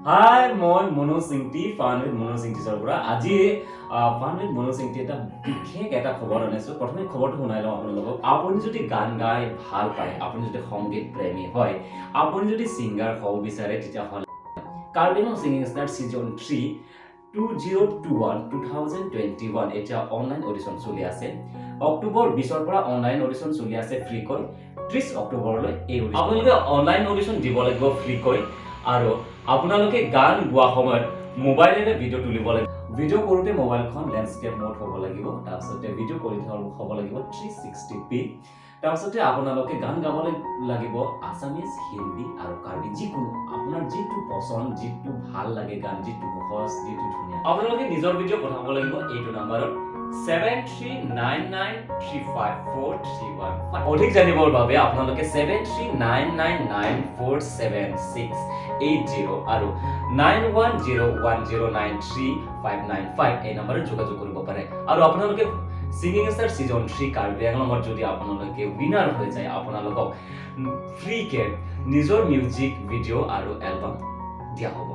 হাই, মই মনোজ সিংটি, ফান উইথ মনোজ সিংটিছৰ পৰা। আজি ফান উইথ মনোজ সিংটি এটা বিশেষ এটা খবৰ আনিছোঁ। প্ৰথমে খবৰটো শুনাই লওঁ আপোনালোকক। আপুনি যদি গান গাই ভাল পায়, আপুনি যদি সংগীত প্ৰেমী হয়, আপুনি যদি ছিংগাৰ হ'ব বিচাৰে, তেতিয়াহ'লে Karbi Anglong singing star season 3 2021, 2021 এতিয়া অনলাইন অডিশ্যন চলি আছে। অক্টোবৰ 20ৰ পৰা অনলাইন অডিশ্যন চলি আছে ফ্ৰীকৈ 30 অক্টোবৰলৈ। এই আপোনালোকে অনলাইন অডিশ্যন দিব লাগিব ফ্ৰীকৈ আৰু আপোনালোকে গান গোৱা সময়ত মোবাইলেৰে ভিডিঅ' তুলিব লাগিব। ভিডিঅ' কৰোঁতে মোবাইলখন লেণ্ডস্কেপ মোড হ'ব লাগিব। তাৰপিছতে ভিডিঅ' কৰি হ'ব লাগিব 360p। তাৰপিছতে আপোনালোকে গান গাবলৈ লাগিব আছামিজ, হিন্দী আৰু কাৰ্বি, যিকোনো আপোনাৰ যিটো পচন্দ, যিটো ভাল লাগে গান, যিটো সহজ, যিটো ধুনীয়া। আপোনালোকে নিজৰ ভিডিঅ' পঠাব লাগিব এইটো নাম্বাৰত, 7399354315। অধিক জানিবৰ বাবে আপোনালোকে 7399947680 আৰু 9101093595 এই নম্বৰত যোগাযোগ কৰিব পাৰে। আৰু আপোনালোকে ছিংগিং ষ্টাৰ ছিজন 3 কাৰ্বি আংলঙত যদি আপোনালোকে উইনাৰ হৈ যায়, আপোনালোকক ফ্ৰীকে নিজৰ মিউজিক ভিডিঅ' আৰু এলবাম দিয়া হ'ব।